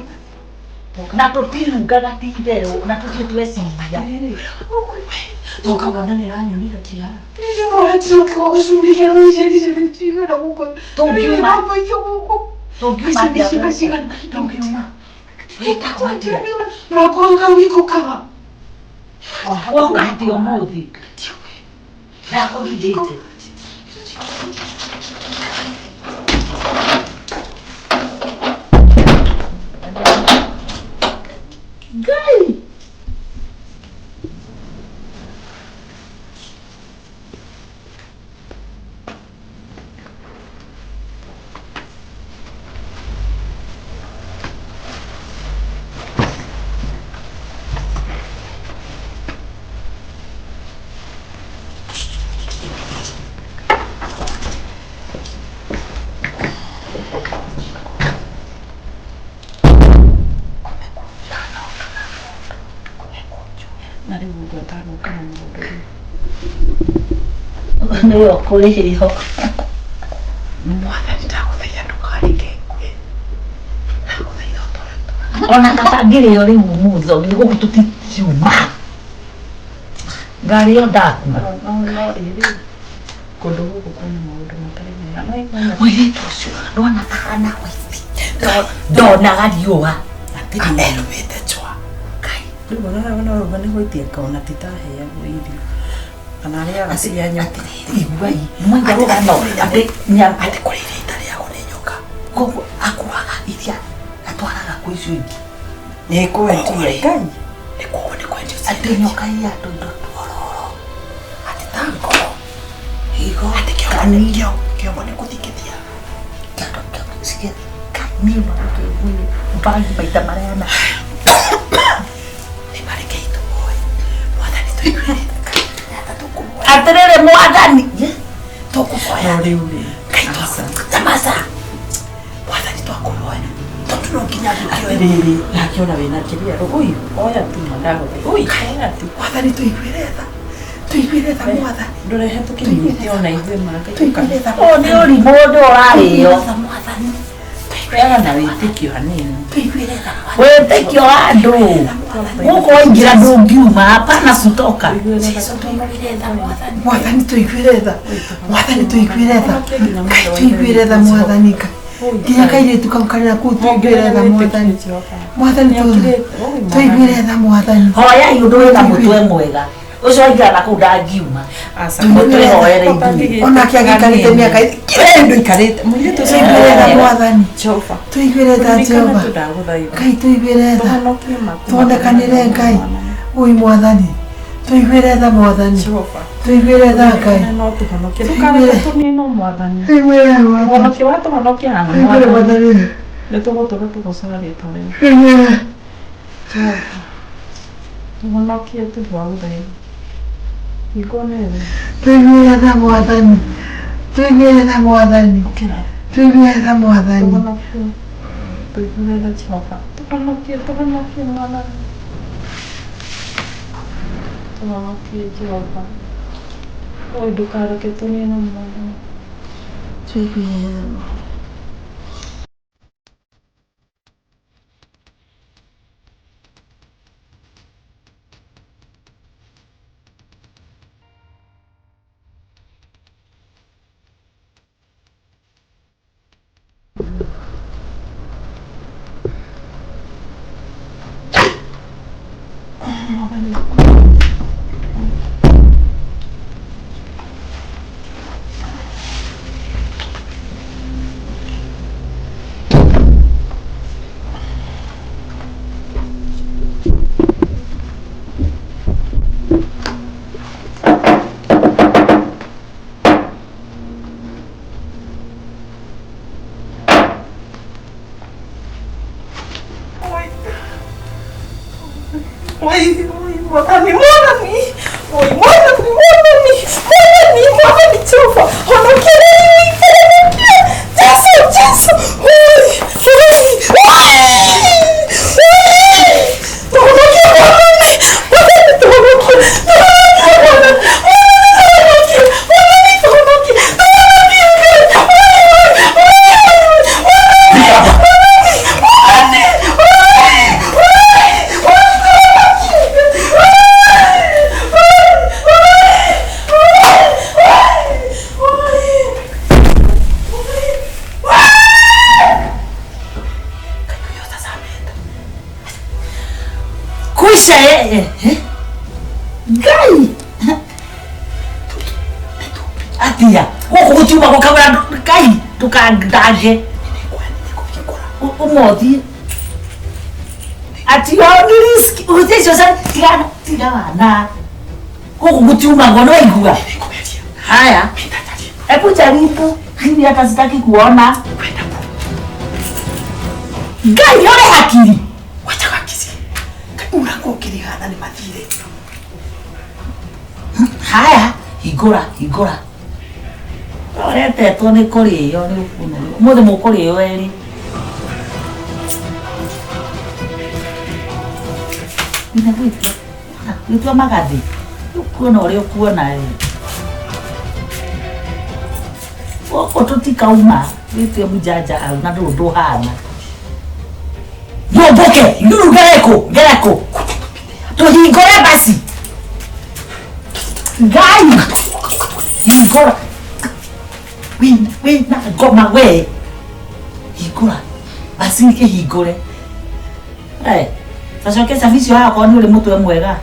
[SPEAKER 4] Na tũtirungaga ti itherũ na tũtirĩ tweciria.
[SPEAKER 3] Ũkagona nĩ ĩranyonire kĩara.
[SPEAKER 4] Tũngiuma. Tũngiuma atĩa gũkũ? Tũngiuma. Wĩtagwo atĩa? Woka atĩa ũmũthĩ? Ndakũhithĩte. Ngai!
[SPEAKER 3] Na rĩu ũguo atanũka na mũndũ rĩ.
[SPEAKER 4] Nĩwe ũkũrĩhĩo.
[SPEAKER 2] Mwathani ndagũthaitha ndũkareke ngue. Ndagũthaitha ũtũre
[SPEAKER 4] Ona kaba ngĩrĩo rĩu ũmũthĩ nĩ gũkũ tũtiuma. Ngarĩo ndakua.
[SPEAKER 3] No no rĩrĩ. Kũndũ gũkũ kwĩna maũndũ matarĩ mega. No
[SPEAKER 4] Mũirĩtu ũcio ndwona tahana waiti. Ndonaga riũa.
[SPEAKER 2] Anerumĩte chwa.
[SPEAKER 4] Kai.
[SPEAKER 3] Rĩu ona ona ũguo nĩ gwĩtia ngona titaheagwo irio. Kana arĩaga cia nyoka.
[SPEAKER 4] Atĩrĩrĩ, iguai. Mwaigua rũgano atĩ
[SPEAKER 2] Atĩ kũrĩ iria itarĩagwo nĩ nyoka.
[SPEAKER 4] Koguo akuaga iria atwaraga kwĩ icio ingĩ.
[SPEAKER 3] Nĩ kwendia Ngai.
[SPEAKER 2] Nĩ kuo nĩ kwendio
[SPEAKER 4] Atĩ nyoka iya tũindo twororo.
[SPEAKER 2] Atĩ ta ngoro.
[SPEAKER 4] Higo.
[SPEAKER 2] Atĩ kĩongo nĩ kĩongo nĩ gũthingithia.
[SPEAKER 4] Bangi maita marĩa
[SPEAKER 2] Nĩ marekei tũhoe. Mwathani tũiguĩre tha. Tũkũhoya.
[SPEAKER 4] Atĩrĩrĩ mwathani.
[SPEAKER 2] Tũkũhoya.
[SPEAKER 3] No rĩu rĩ.
[SPEAKER 2] Ngai tamaca. Mwathani twakũhoya. Tondũ no nginya gũkĩoe.
[SPEAKER 3] Atĩrĩrĩ, nake ona wĩna kĩrĩa ũi oya tu ndagũthaitha. Ũi oya tu.
[SPEAKER 2] Mwathani tũiguĩre tha. Tũiguĩre tha mwathani.
[SPEAKER 3] Ndũrehe tũkĩnyite ona ithuĩ manga.
[SPEAKER 2] Tũiguĩre tha.
[SPEAKER 4] Ũyũ nĩ ũrimũ ũndũ ũrarĩo.
[SPEAKER 2] Tha mwathani.
[SPEAKER 3] Peaga na wĩtĩkio hanini.
[SPEAKER 2] Tũiguĩre tha mwathani.
[SPEAKER 4] Wĩtĩkio wa andũ. Gũkũ waingĩra ndũngiuma, hapana kutoka.
[SPEAKER 2] Jesũ tũiguĩre tha mwathani. Mwathani tũiguĩre tha. Mwathani tũiguĩre tha. Ngai tũiguĩre tha mwathani Ngai. Nginya kairĩtu kau karĩ na kũu tũiguĩre tha mwathani. Mwathani tũiguĩre tha mwathani.
[SPEAKER 4] Hoyai ũndũ wĩna mũtwe mwega. Ũcio waingĩra na kũu ndangiuma. Mũtwĩhoere ithuĩ.
[SPEAKER 2] Onake agĩikarĩte mĩaka kĩrĩ
[SPEAKER 3] Ndũikarĩte. Mũirĩtu ũcio
[SPEAKER 2] Tũiguĩre tha mwathani.
[SPEAKER 3] Jehova.
[SPEAKER 2] Tũiguĩre tha Jehova.
[SPEAKER 3] Ndagũthaitha.
[SPEAKER 2] Ngai tũiguĩre tha.
[SPEAKER 3] Tũhonokie maku.
[SPEAKER 2] Tuonekanĩre Ngai. Ui mwathani. Tũiguĩre tha mwathani.
[SPEAKER 3] Jehova.
[SPEAKER 2] Tũiguĩre tha Ngai.
[SPEAKER 3] No tũhonokie. Ndũkareke tũninwo mwathani.
[SPEAKER 2] Tũiguĩre mwathani.
[SPEAKER 3] Ũhonokie watũhonokia haha
[SPEAKER 2] Tũiguĩre
[SPEAKER 3] mwathani.
[SPEAKER 2] mwathani.
[SPEAKER 3] Nĩ tũgũtũra tũgoocaga rĩtwa rĩaku.
[SPEAKER 2] Tũiguĩre.
[SPEAKER 3] Tũhonokie tũgũthaitha. Hingo nene.
[SPEAKER 2] Tũiguĩre tha mwathani. Tũiguĩre tha mwathani.
[SPEAKER 3] Ũkĩra.
[SPEAKER 2] Tũiguĩre tha mwathani.
[SPEAKER 3] Tũhonokie. Tũiguĩre tha Jehova. Tũhonokie, tũhonokie mwathani. Tũhonokie Jehova. Oi ndũkareke tũninwo mwathani.
[SPEAKER 2] Tũiguĩre tha mwathani.
[SPEAKER 3] Oi, oi, mwathani, mwathani. Oi, mwathani, mwathani. Mwathani, mwathani Jehova. Honokia rĩu, honokia. Jesu, Jesu. Oi, oi, oi. Oi. Tũhonokie mwathani. Mwathani tũhonokie. Tũhonokie mwathani. Mwathani tũhonokie. Mwathani tũhonokie. Tũhonokie Ngai. Oi, oi, oi, oi. Mwathani, mwathani, oi, oi, oi, tũhonokie.
[SPEAKER 4] Kuisha eh, eh. Ngai. Atia. Gũkũ gũtiuma gũkagũra Ngai ndũkandange. Ũmũthĩ. Ati ni risk. Ũhũthie icio cia tigana tigana. Gũkũ gũtiumagwo nĩ waigua. Haya. Hebu jaribu. Mimi hata sitaki kuona. Ngai ũrĩ hakiri.
[SPEAKER 2] Wacha gakici. Mũrango ũkĩrigana nĩ mathire.
[SPEAKER 4] Haya, hingũra, hingũra. Ũretetwo nĩ kũrĩo nĩ ũkũnũrwo. Ũmũthĩ mũkũrĩo erĩ. Nina gwĩtua, gwĩtua magathĩ. Ũkuona ũrĩa ũkuona ĩ. Gũkũ tũtikauma, wĩtue mũjanja au na ndũrĩ ũndũ ũhana. Nyũmbũke, nduru ngereko, ngereko. Tũhingũre basi. Ngai. Hingũra. Wĩna ngoma we. Hingũra. Basi kĩhingũre. Eh, tacoke cabi icio haha okorwo nĩ ũrĩ mũtwe mwega.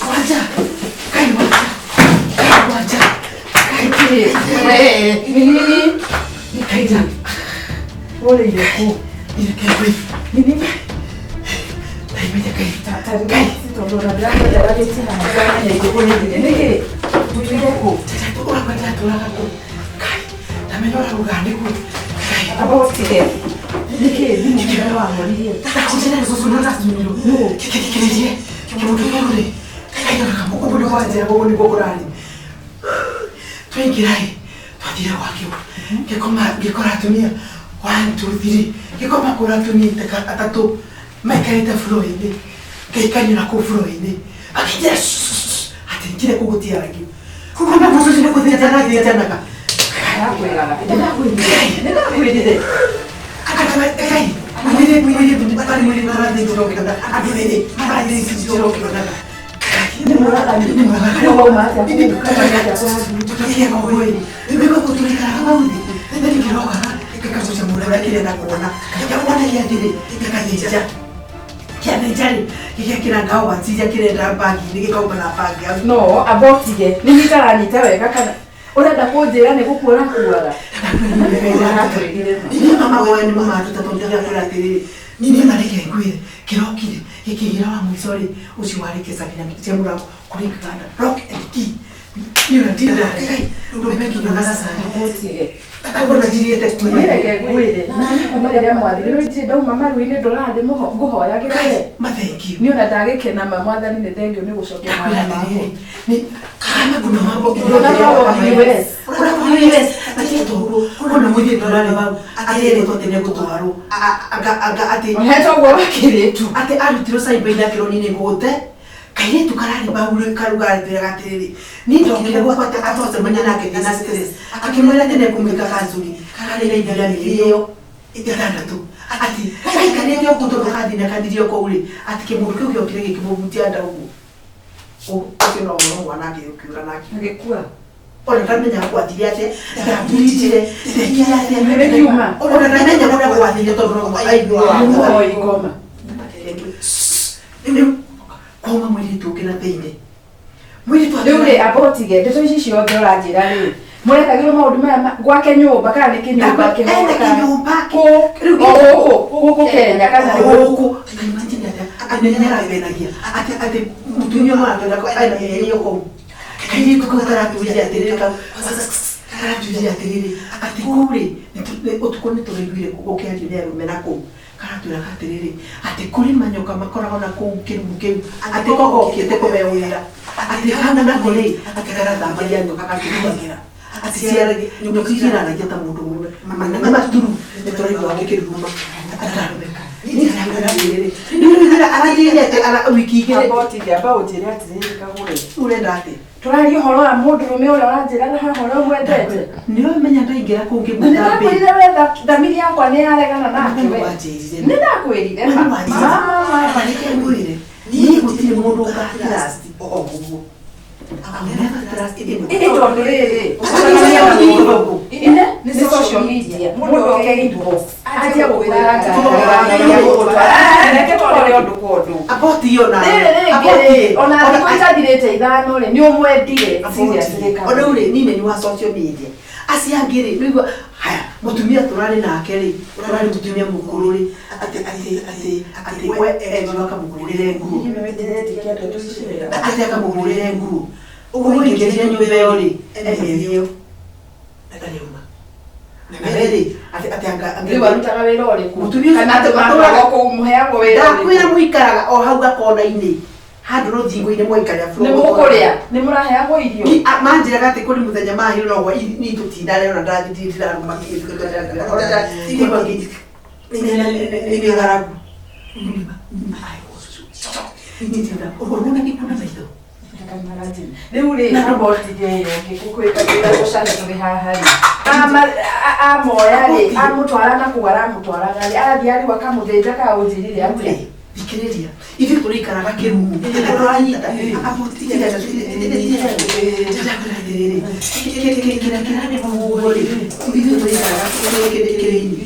[SPEAKER 2] Waja. Kai waja. Kai waja. Kai.
[SPEAKER 5] Ni nini?
[SPEAKER 2] Kaija.
[SPEAKER 5] Ũrĩire kũ?
[SPEAKER 2] Kai kai.
[SPEAKER 5] Ni nini?
[SPEAKER 2] Kai kai kai.
[SPEAKER 5] Kai. Tondũ ona ndĩrakwenda ndagĩtie haha ndamenya ingĩkũrĩthire. Nĩkĩ? Ũtuire kũ?
[SPEAKER 2] Ũrakwenda tũraga kũ? Kai. Ndamenya ũrauga nĩkuo. Kai.
[SPEAKER 5] Amba ũtige. Nĩkĩ thimũ ĩno wahoririe?
[SPEAKER 2] Ndakũnjĩra cũcũ na ndacumirwo. Kĩkĩrĩrie. Kĩmũndũ kĩu rĩ. Kai ũguo nĩguo wanjĩra ũguo nĩguo kũrarĩ. Twaingĩra ĩ, twathire gwakĩo. Ngĩkoma ngĩkora atumia one two three. Ngĩkoma kũra atumia atatũ maikarĩte floor-inĩ. Ngaikanio na kũu floor-inĩ. Akĩnjĩra atĩ njire kũu gũtiaragio. Kuma mũcũcũ nĩ gũthĩnjana thĩnjanaga.
[SPEAKER 5] Ndakwĩraga. Nĩndakwĩrire. No, amba ũtige. Nĩ niĩ itaranyita wega kana ũrenda kũnjĩra nĩ gũkua ũrakuaga?
[SPEAKER 2] Niĩ mama wewe nĩ mama atuta tondũ ndĩrakwĩra atĩrĩrĩ niĩ na reke ngwĩre kĩrokire gĩkĩgĩra wa mũico rĩ ũcio warĩ kĩcabi na cia mũrango kũringana rock and key niĩ ona ndirarĩ ndũmekinya na sasa
[SPEAKER 5] Ũtige.
[SPEAKER 2] ona njirĩte
[SPEAKER 5] Niĩ reke ngwĩre. Na niĩ kuma rĩrĩa mwathire rĩu ndirĩ ndauma maru-inĩ ndũrathiĩ ngũhoyagĩra we.
[SPEAKER 2] mathengio
[SPEAKER 5] Niĩ ona ndagĩkena ma mwathani nĩ thengio nĩ gũcokia
[SPEAKER 2] ndakwĩra
[SPEAKER 5] mwana makwa.
[SPEAKER 2] atĩrĩrĩ nĩ kana kuna mambo
[SPEAKER 5] Ndũrona US.
[SPEAKER 2] ũrakuwa US na ti toguo ona mũirĩtu ũrarĩ wau atĩrĩtwo atĩ nĩegũtwarwo anga atĩ
[SPEAKER 5] Ũhetwo ũguo wakĩrĩtu.
[SPEAKER 2] atĩ arutirwo cyber-inĩ akĩrwo niĩ nĩngũgũte kairĩtu kararĩ bau rĩ karuga atwĩraga atĩrĩrĩ niĩ ndokire gwakwa atĩ atwacemania nake ndĩna stress akĩmwĩra atĩ nĩekũmwĩka counseling kararĩ na ihinda mĩeri ĩyo ĩtandatũ atĩ gaikarĩte ũguo tondũ kathiĩ na kathirie kũu rĩ atĩ kĩmũndũ kĩu gĩokire gĩkĩmũhutia nda ũguo ũcio no ũhoro mwana akĩũra nake
[SPEAKER 5] Agĩkua.
[SPEAKER 2] ona ndamenya gwathire atĩa ndamburitire ndekire atĩa
[SPEAKER 5] Nĩkiuma.
[SPEAKER 2] ona ndamenya kũrĩa gwathire tondũ no aiguaga
[SPEAKER 5] Nĩ mũhoi ngoma.
[SPEAKER 2] Rĩu kwauma mũirĩtu ũngĩ na thĩinĩ mũirĩtu
[SPEAKER 5] Rĩu rĩ amba ũtige ndeto ici ciothe ũranjĩra rĩ mũrekagĩrwo maũndũ maya gwake nyũmba kana nĩ kĩnyũmba
[SPEAKER 2] ena kĩnyũmba
[SPEAKER 5] kũ
[SPEAKER 2] Rĩu
[SPEAKER 5] o gũkũ gũkũ Kenya kana nĩ gũkũ
[SPEAKER 2] gũkũ imagine atĩa atĩ nĩ arabenagia atĩ atĩ mũtumia ũmwe aratwĩra ena mĩeri ĩyo kũu kairĩtu kau karatwĩrire atĩrĩrĩ kau karatwĩrire atĩrĩrĩ atĩ kũu rĩ ũtukũ nĩ tũraiguire gũkĩario nĩ arũme na kũu karatwĩraga atĩrĩrĩ atĩ kũrĩ manyoka makoragwo na kũu kĩrumu kĩu atĩ kogokĩte kũheo wĩra atĩ hau nako rĩ atĩ karathamagia nyoka gakĩrumagĩra atĩ ciaragia nyoka ciaranagia ta mũndũ mũrũme nĩ maturu nĩ tũraigua gĩkĩruruma atararũmeka niĩ ndĩrakwĩra atĩrĩrĩ nĩ arathiire atĩ wiki igĩrĩ
[SPEAKER 5] Amba ũtige amba ũnjĩre atĩrĩrĩ kagũre
[SPEAKER 2] ũrenda atĩ
[SPEAKER 5] Tũraria ũhoro wa mũndũrũme ũrĩa ũranjĩraga haha ũrĩa ũmwendete.
[SPEAKER 2] Nĩ ũmenya ndaingĩra kũngĩ
[SPEAKER 5] Na nĩ
[SPEAKER 2] mũtambĩ.
[SPEAKER 5] ndakwĩrire we thamiri yakwa nĩ yaregana nake we.
[SPEAKER 2] Wanjĩrire.
[SPEAKER 5] Nĩ ndakwĩrire ma. Ma, ma, ma.
[SPEAKER 2] Niĩ gũtirĩ mũndũ ũgatrust o ũguo. I will never trust anyone.
[SPEAKER 5] Ĩ tondũ rĩrĩ,
[SPEAKER 2] Ũcemania na mũndũ.
[SPEAKER 5] Ine nĩ social media. Mũndũ oke inbox. Anjie gũkwĩra ngari. Reke tũrore ũndũ kwa ũndũ.
[SPEAKER 2] Aboti iyo nayo.
[SPEAKER 5] Rĩrĩ rĩngĩ rĩ, ona thikũ itathirĩte 5 rĩ, nĩ ũmwendire. Seriously,
[SPEAKER 2] Ona rĩu rĩ, niĩ nĩ wa social media. Acio angĩ rĩ, nĩigua haya mũtumia tũrarĩ nake rĩ, ũrarĩ mũtumia mũkũrũ rĩ, atĩ atĩ atĩ atĩ we enjwo akamũhũrĩre nguo. Atĩ akamũhũrĩre nguo. Ũguo ingĩrire nyũmba ĩyo rĩ, emerio. Ndarĩuma. Na we rĩ, atĩ atĩ anga
[SPEAKER 5] Rĩu arutaga wĩra ũrĩkũ?
[SPEAKER 2] Mũtumia ũcio
[SPEAKER 5] Kana atĩ
[SPEAKER 2] atũraga-
[SPEAKER 5] matũraga kũu mũheagwo wĩra
[SPEAKER 2] Ndakwĩra
[SPEAKER 5] ũrĩkũ?
[SPEAKER 2] mũikaraga o hau gakona-inĩ handũ rũthingo-inĩ mwaikarĩra
[SPEAKER 5] Nĩ mũkũrĩa? Nĩ mũraheagwo irio?
[SPEAKER 2] Ni manjĩraga atĩ kũrĩ mũthenya mahirwo no gwa ni tũtindarĩ ona ndathiĩ ndirarũma nĩ ng'aragu. Ũrona gĩkũ na maitho.
[SPEAKER 5] Rĩu rĩ, abotige ĩyo ĩngĩ gũkwĩkagĩra gũcane tũrĩ haha rĩ. Amoya rĩ, amũtwara na kũu aramũtwaraga rĩ, arathiĩ arĩu akamũthĩnja kana ũnjĩrire atĩa?
[SPEAKER 2] Thikĩrĩria ithuĩ tũrĩikaraga kĩrumu tũranyita kĩrĩa kĩrarĩ ũguo rĩ ithuĩ tũrĩikaraga kĩrĩinĩ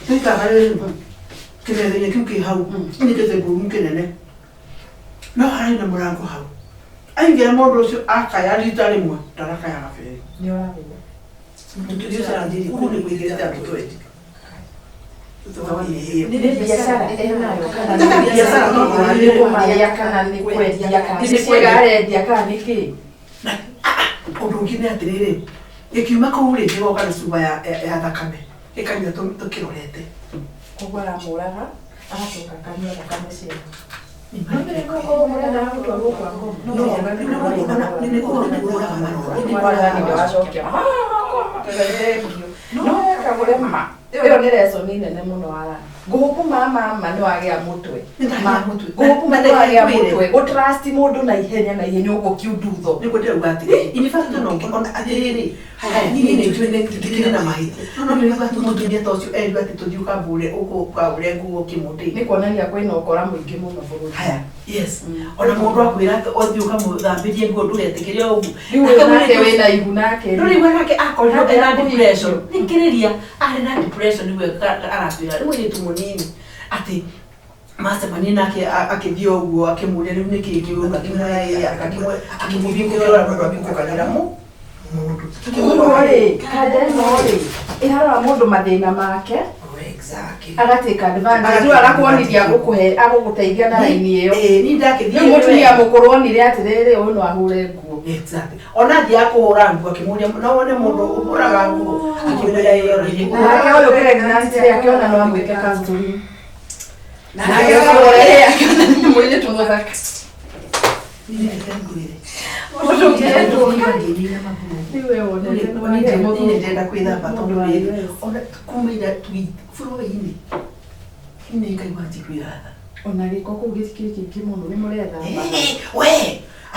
[SPEAKER 2] tũikaraga kĩmetha-inĩ kĩu kĩ hau nĩ gĩtengũrumu kĩnene no hararĩ na mũrango hau aingĩra mũndũ ũcio akaya rita rĩmwe ndarakayaga berĩ mũtumia ũcio aranjĩrire kũu nĩ kũingĩrĩte andũ twendi.
[SPEAKER 5] Nĩ biacara enayo kana
[SPEAKER 2] Nataka biacara tondũ
[SPEAKER 5] nĩ kũmarĩa kana nĩ kwendia kana nĩ ciĩga arendia kana nĩ kĩ?
[SPEAKER 2] Ũndũ ũngĩ nĩ atĩrĩrĩ gĩkiuma kũu rĩ gĩgoka na cuba ya thakame gĩkanyua tũkĩrorete.
[SPEAKER 5] Koguo aramũraga agacoka akanyua thakame ciake. No mũrendaga gũtwarwo kwa ngoma. Mwathani nĩwacokia no kagũre ma ĩyo nĩ lesson nene mũno wara ngũgũkũma mama nĩ wagĩa mũtwe
[SPEAKER 2] Nĩndagĩa mũtwe.
[SPEAKER 5] ngũgũkũma
[SPEAKER 2] Na
[SPEAKER 5] nĩ wagĩa
[SPEAKER 2] ndĩkwĩre.
[SPEAKER 5] mũtwe gũtrust mũndũ na ihenya na ihenya ũguo kiundutho
[SPEAKER 2] Nĩguo ndĩrauga atĩrĩ in fact ona ũngĩ ona atĩrĩrĩ haya niĩ nĩ njũĩ nĩ ndikĩrĩ na mahĩtia no nĩ ũrauga atĩ mũtumia ta ũcio erirwo atĩ tũthiĩ ũkambũre ũkagũre nguo kĩmũndĩ
[SPEAKER 5] nĩ kuonania kwĩna ũkora mũingĩ mũno bũrũri
[SPEAKER 2] haya yes ona mũndũ akwĩra atĩ ũthiĩ ũkamũthambĩrie nguo ndũgetĩkĩre o ũguo
[SPEAKER 5] rĩu ũyũ nake wĩna ihu nake
[SPEAKER 2] Ndũrĩ igua nake akorirwo
[SPEAKER 5] Nake
[SPEAKER 2] ena
[SPEAKER 5] akũhingio.
[SPEAKER 2] depression. Thikĩrĩria arĩ na depression nĩguo aratwĩra rĩu mũirĩtu mũnini atĩ macemania nake akĩthiĩ o ũguo akĩmũria rĩu nĩkĩĩ kĩũru akĩmwĩra akĩmũthiĩ kũrora mũndũ akĩmũkanĩra mũndũ.
[SPEAKER 5] Koguo rĩ kanda ĩno rĩ ĩrarora mũndũ mathĩna make
[SPEAKER 2] Exactly.
[SPEAKER 5] agatĩka advantage
[SPEAKER 2] Agatake
[SPEAKER 5] rĩu agakuonithia agũkũhe agũgũteithia na raini ĩyo
[SPEAKER 2] Ĩĩ, niĩ ndakĩthiĩ
[SPEAKER 5] rĩu mũtumia mũkũrũ onire atĩrĩrĩ ũyũ no ahũre nguo
[SPEAKER 2] Exactly. Ona athiaga kũhũra nguo akĩmũria no wone mũndũ ũhũraga nguo akĩmwĩra ĩĩ ona niĩ
[SPEAKER 5] nake ũyũ pregnant rĩ akĩona no amwĩke counseling
[SPEAKER 2] Nake
[SPEAKER 5] nake ũyũ akĩona nĩ mũirĩtu mũthaka
[SPEAKER 2] Niĩ reke ngwĩre.
[SPEAKER 5] Mũndũ ũngĩendwo.
[SPEAKER 2] Ngĩnina magũrũ.
[SPEAKER 5] Rĩu we wonete nĩ wagĩa
[SPEAKER 2] Niĩ ndĩrenda kwĩthamba tondũ
[SPEAKER 5] Mũndũ wa
[SPEAKER 2] rĩrĩ
[SPEAKER 5] US.
[SPEAKER 2] ona kuma ira bũrũri-inĩ nĩ ngaigua njiguĩra tha.
[SPEAKER 5] Ona gĩko kũu gĩtikĩrĩ kĩingĩ mũno nĩ mũrethamba.
[SPEAKER 2] We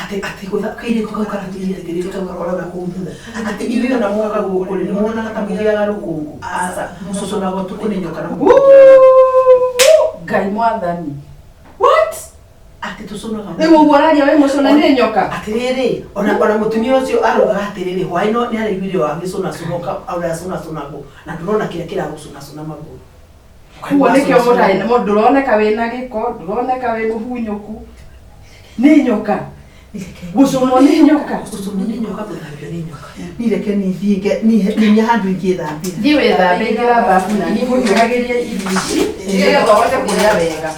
[SPEAKER 2] atĩ atĩ kairĩtu kau karatwĩrire atĩrĩrĩ kau gakoragwo kũu thutha atĩ ithuĩ ona mwoka gũkũ rĩ nĩmuonaga ta mũgĩaga rũkũngũ aca mũcũcũnagwo tukũ nĩ nyoka na
[SPEAKER 5] Ngai mwathani. What?
[SPEAKER 2] atĩ tũcũnaga
[SPEAKER 5] Rĩu ũguo ũraria wĩ mũcũna nĩ nyoka.
[SPEAKER 2] Atĩrĩrĩ ona ona mũtumia ũcio araugaga atĩrĩrĩ hwaĩ no nĩ araiguire wagĩcũnacũnoka ũrĩa acũnacũnagwo na ndũrona kĩrĩa kĩragũcũnacũna magũrũ.
[SPEAKER 5] Koguo nĩkĩo mũtarĩ mũndũ ndũroneka wĩna gĩko, ndũroneka wĩ mũhunyũku. Nĩ nyoka. Gũcũnwo nĩ nyoka.
[SPEAKER 2] Gũcũnwo nĩ nyoka gũthambio nĩ nyoka. Niĩ reke niĩ thiĩ nginya handũ ingĩthambĩra.
[SPEAKER 5] Thiĩ wĩthambe ingĩra bafu na niĩ ngũhiũhagĩrie irio ici nĩgetha ũhote kũrĩa wega.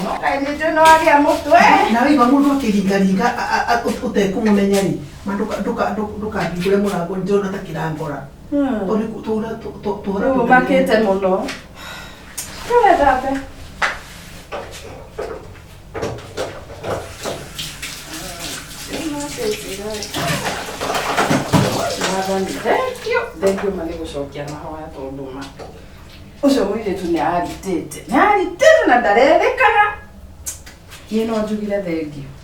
[SPEAKER 5] No kaĩ nĩ njũĩ nĩ wagĩa mũtwe.
[SPEAKER 2] Na waigua mũndũ akĩringaringa ũtekũmũmenya rĩ ma ndũkahingũre mũrango ndĩrona ta kĩrangora. Tũhũra
[SPEAKER 5] Rĩu ũmakĩte mũno. Thiĩ wĩthambe. Mwathani, thank you. Thank you ma nĩ gũcokia mahoya tondũ ma ũcio mũirĩtu nĩ aritĩte nĩ aritĩte na ndarerĩkaga. Niĩ no njugire thengio.